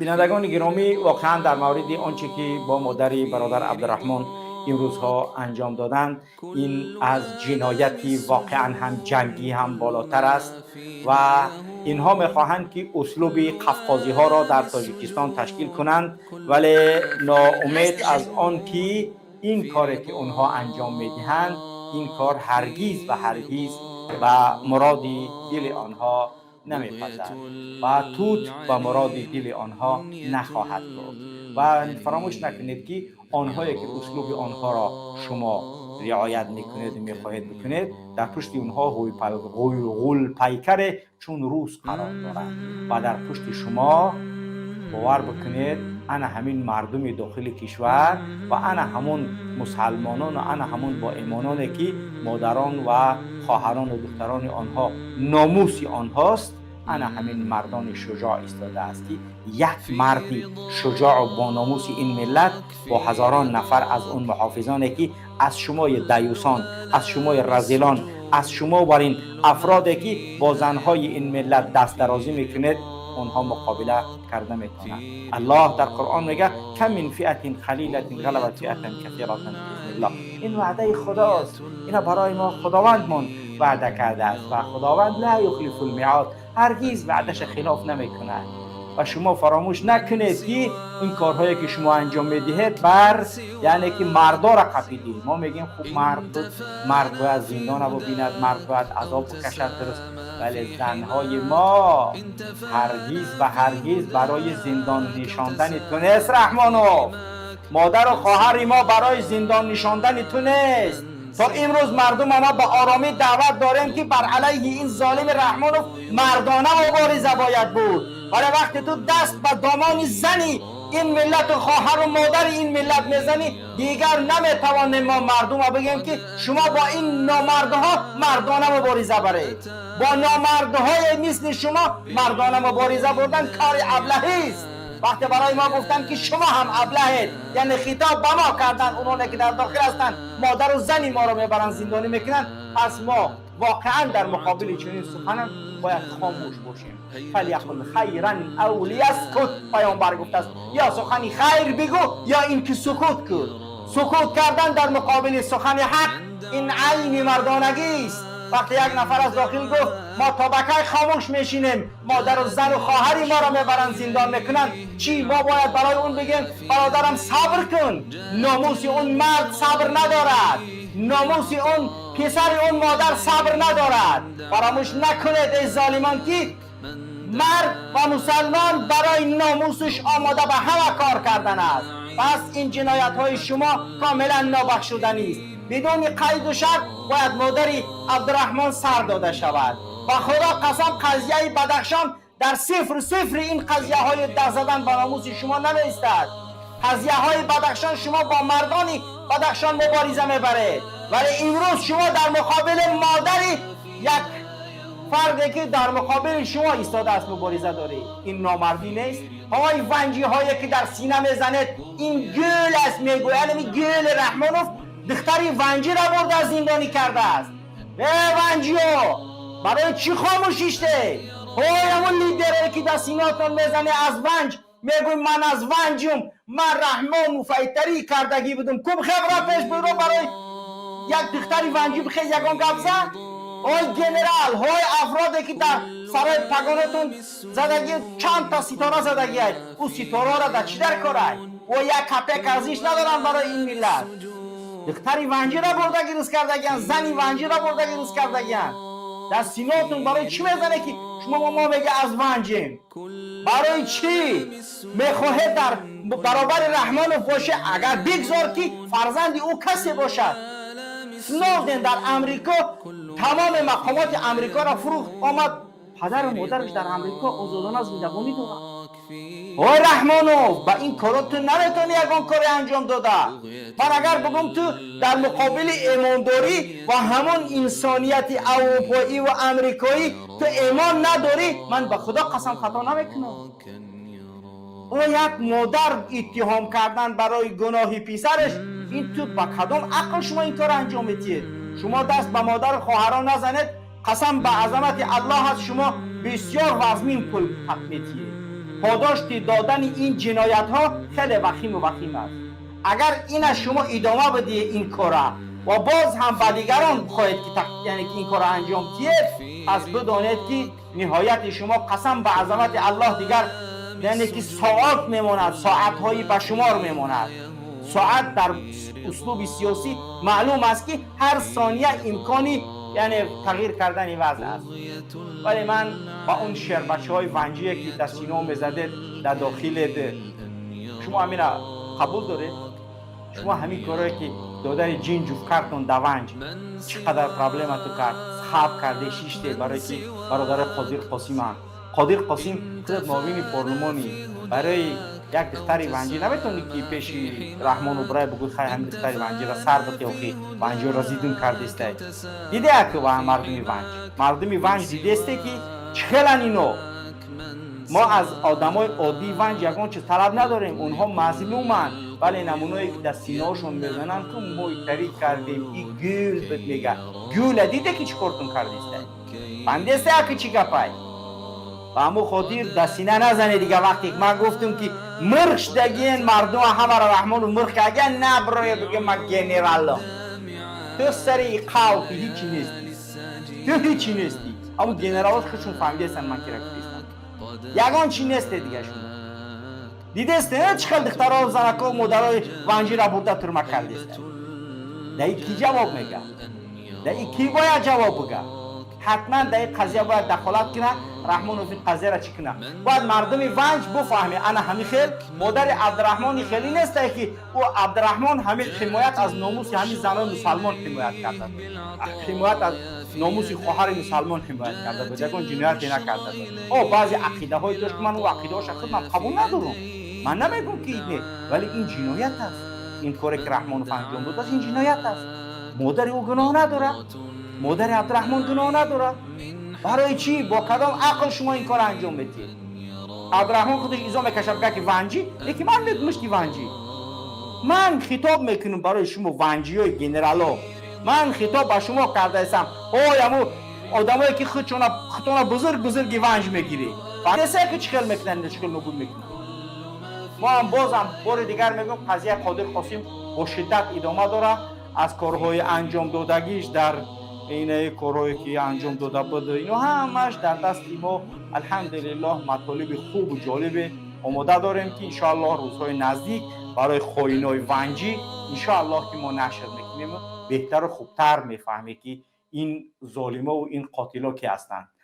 Бинандагони гиромӣ, воқеан дар мавриди он чӣ ки бо модари бародар Абдураҳмон имрӯзҳо анҷом доданд, ин аз ҷинояти воқеан ҳам ҷангӣ ҳам болотар аст ва инҳо мехоҳанд, ки услуби қафқозиҳоро дар Тоҷикистон ташкил кунанд, вале ноумед аз он ки ин коре ки онҳо анҷом медиҳанд, ин кор ҳаргиз ва ҳаргиз ба муроди дили онҳо намепазад ва тут ба муроди дили онҳо нахоҳад гуфт. Ва фаромӯш накунед, ки онҳое ки услуби онҳоро шумо риоят мекунед ва мехоҳед бикунед, дар пушти онҳо ғулпайкаре чун рӯз қарор дорад ва дар пушти шумо, бовар бикунед, ана ҳамин мардуми дохили кишвар ва ана ҳамон мусалмонон ва ана ҳамон боимононе, ки модарон ва хоҳарону духтарони онҳо номуси онҳост. Ана ҳамин мардони шуҷоъ истодааст, ки як марди шуҷоъу бономуси ин миллат бо ҳазорон нафар аз он муҳофизоне, ки аз шумои даюсон, аз шумои разилон, аз шумо бар ин афроде, ки бо занҳои ин миллат дастдарозӣ мекунед, онҳо муқобила карда метавонанд. Аллоҳ дар Қуръон мега: كم من فئة قليلة غلبت فئة كثيرة بإذن الله. Ин ваъдаи Худост, ина барои мо Худовандмон ваъда кардааст ва Худованд لا يخلف الميعاد, ҳаргиз ваъдаша хилоф намекунад. Ва шумо фаромӯш накунед, ки ин корҳое ки шумо анҷом медиҳед бар, яъне ки мардора қапидӣ. Мо мегӯем, хуб, мард буд, мард бояд зиндона бубинад, мард бояд азоб бикашад, дуруст, вале занҳои мо ҳаргиз ва ҳаргиз барои зиндон нишондани ту нест, Раҳмонов. Модару хоҳари мо барои зиндон нишондани ту нест. То имрӯз мардум мо ба оромӣ даъват дорем, ки бар алайҳи ин золими Раҳмонов мардона мубориза бояд буд, вале вақте ту даст ба домони зани ин миллату хоҳару модари ин миллат мезанӣ, дигар наметавонем мо мардума бигӯем, ки шумо бо ин номардҳо мардона мубориза баред. Бо номардҳое мисли шумо мардона мубориза бурдан кори аблаҳист. Вақте барои мо гуфтанд, ки шумо ҳам аблаҳед, яъне хитоб ба мо карданд, ононе ки дар дохил ҳастанд, модару зани моро мебаранд, зиндонӣ мекунанд, пас мо воқеан дар муқобили чунин суханам бояд хомӯш бошем. فليقل خيرا أو ليصمت, паёмбар гуфтааст: ё сухани хайр бигӯ, ё ин ки сукут кун. Сукут кардан дар муқобили сухани ҳақ ин айни мардонагист. Вақте як нафар аз дохил гуфт: «Мо то ба кай хомӯш мешинем? Модару зану хоҳари моро мебаранд, зиндон мекунанд», чӣ мо бояд барои он бигем? Бародарам, сабр кун. Номуси он мард сабр надорад, номуси он писари он модар сабр надорад. Фаромӯш накунед, эй золимон, ки мард ва мусалмон барои номусаш омода ба ҳама кор кардан аст. Пас ин ҷиноятҳои шумо комилан нобахшуданист. Бидуни қайду шарт бояд модари Абдураҳмон сар дода шавад. Ба Худо қасам, қазияи Бадахшон дар сифр сифри ин қазияҳои даст задан ба номуси шумо намеистад. Қазияҳои Бадахшон, шумо бо мардони Бадахшон мубориза мебаред, вале имрӯз шумо дар муқобили модари як фарде, ки дар муқобили шумо истодааст, мубориза доред. Ин номардӣ нест? Ҳои ванҷиҳое, ки дар сина мезанед, ин гул аст, мегӯяд. Ами гули Раҳмонов духтари ванҷиро бурда зиндонӣ кардааст. Э, ванҷиё, барои чӣ хомӯш иштед? Ҳой, ҳамон лидерое, ки дар синаатон мезане, аз Ванҷ мегӯй: «Ман аз Ванҷум, ман Раҳмон муфайтарӣ кардагӣ будум». Куб хебро пеш буро, барои як духтари ванҷӣ бихез, ягон гап зан. Ҳой, генерал, ҳой, афроде, ки дар сарои пагонотон задагӣ, чанд та ситора задагиай, ӯ ситораро дар чӣ дар корай? О, як копейка арзиш надоранд барои ин миллат. Духтари ванҷиро бурда гирӯз кардагиян, зани ванҷиро бурда гирӯз кардагиян. Дар синотон барои чӣ мезане, ки шумо мо мега аз Ванҷем? Барои чӣ мехоҳед дар баробари Раҳмонов боше? Агар бигзор, ки фарзанди ӯ касе бошад. Сноуден дар Амрико тамоми мақомоти Амрикоро фурӯхт, омад, падару модараш дар Амрико озодона зиндагонӣ дорад. Ой, Раҳмонов, ба ин коро ту наметавонӣ ягон коре анҷом дода. Ман агар бигӯм, ту дар муқобили эмондорӣ ва ҳамон инсонияти аврупоӣ ва амрикоӣ ту эмон надорӣ, ман ба Худо қасам, хато намекунам. О, як модар иттиҳом кардан барои гуноҳи писараш, ин ту ба кадом ақл шумо ин корро анҷом медиҳед? Шумо даст ба модару хоҳарон назанед. Қасам ба азамати Аллоҳ аст, шумо бисёр вазмин пул метиҳед. Подошти додани ин ҷиноятҳо хеле вахиму вахим аст. Агар ина шумо идома бидиҳед ин кора ва боз ҳам ба дигарон хоҳед ки, яъне ки ин корро анҷом диҳед, пас бидонед, ки ниҳояти шумо, қасам ба азамати Аллоҳ, дигар, яъне ки соат мемонад, соатҳои ба шумор мемонад. Соат дар услуби сиёсӣ маълум аст, ки ҳар сония имкони, яъне, тағйир кардани вазъ аст. Вале ман ба он шербачаҳои ванҷие, ки дар сино мезадед, дар дохилед, шумо ҳамина қабул доред? Шумо ҳамин корое, ки додари ҷин ҷуфт картон да Ванҷ чӣ қадар проблема ту кард, хаб карде, шиште, барое ки бародари Қодир Қосиманд. Қодир Қосим, худат муовини парлумонӣ, барои як духтари ванҷӣ наметавонӣ, ки пеши Раҳмону бирай бугӯй: «Хай, ҳамин духтари ванҷиро сар бите, охи ванҷиро зидун кардестай». Дидея ки мардуми Ванҷ, мардуми Ванҷ дидесте, ки чӣ хелан ино. Мо аз одамои оддии Ванҷ ягон чиз талаб надорем, онҳо мазлуманд. Вале намуное, ки дар синаошон мезананд, ку мо итарӣ кардем, и гул бит мега. Гула диде, ки чӣ кортон кардестай, фаҳмидесте, ки чӣ гапай? Ба ҳамун хотир дар сина назане дига. Вақте ман гуфтам, ки мирх шудагиен мардума ҳамаро Раҳмону мирх карда, наброя биге: «Ман генералам». Ту сари қавл, ки ҳичи нести, ту ҳичи нести. Ҳамун генералот худшон фаҳмидестан, ман кира гуфтестам. Ягон чи несте дига. Шумо дидесте, чӣ хел духтаро, занако, модарои ванҷира бурда турма кардеста. Да и ки ҷавоб мега? Да и ки бояд ҷавоб бига? Ҳатман дар ин қазия бояд дахолат кунад Раҳмонов. Ин қазияра чӣ кунад? Бояд мардуми Ванҷ буфаҳме, ана ҳамин хел модари Абдураҳмони хелӣ нестае, ки ӯ Абдураҳмон ҳамин ҳимоят аз номуси ҳамин занои мусалмон ҳимоят карда буд, ҳимоят аз номуси хоҳари мусалмон ҳимоят карда буд, ягон ҷинояте накарда буд. О, баъзе ақидаҳое дошт, ки ман ӯ ақидаҳоша худман қабул надорам, ман намегӯм, ки не, вале ин ҷиноят аст. Ин коре, ки Раҳмонов анҷом додааст, ин ҷиноят аст. Модари ӯ гуноҳ надорад, модари Абдураҳмон гуноҳ надорад. Барои чӣ, бо кадом ақл шумо ин кор анҷом медиҳед? Абдураҳмон худаш изо мекашад, бигӯяд, ки ванҷӣ, лекин ман мегӯмаш, ки ванҷӣ. Ман хитоб мекунам барои шумо, ванҷиёи генерало, ман хитоб ба шумо кардаистам. Ой, аму одамое, ки худтона бузург бузурги Ванҷ мегирӣ, фаҳмидесе, ки чӣ хел мекунанд, чӣ хел нобуд мекунанд. Мо ҳам бозам бори дигар мегӯм, қазияи Қодир Қосим бо шиддат идома дорад. Аз корҳои анҷомдодагиш дар инаи корҳое, ки анҷом дода буд, ино ҳамаш дар дасти мо, алҳамдулиллоҳ, матолиби хубу ҷолибе омода дорем, ки иншоаллоҳ рӯзҳои наздик барои хоинои ванҷӣ, иншоаллоҳ, ки мо нашр мекунем, беҳтару хубтар мефаҳмед, ки ин золимову ин қотило ки ҳастанд.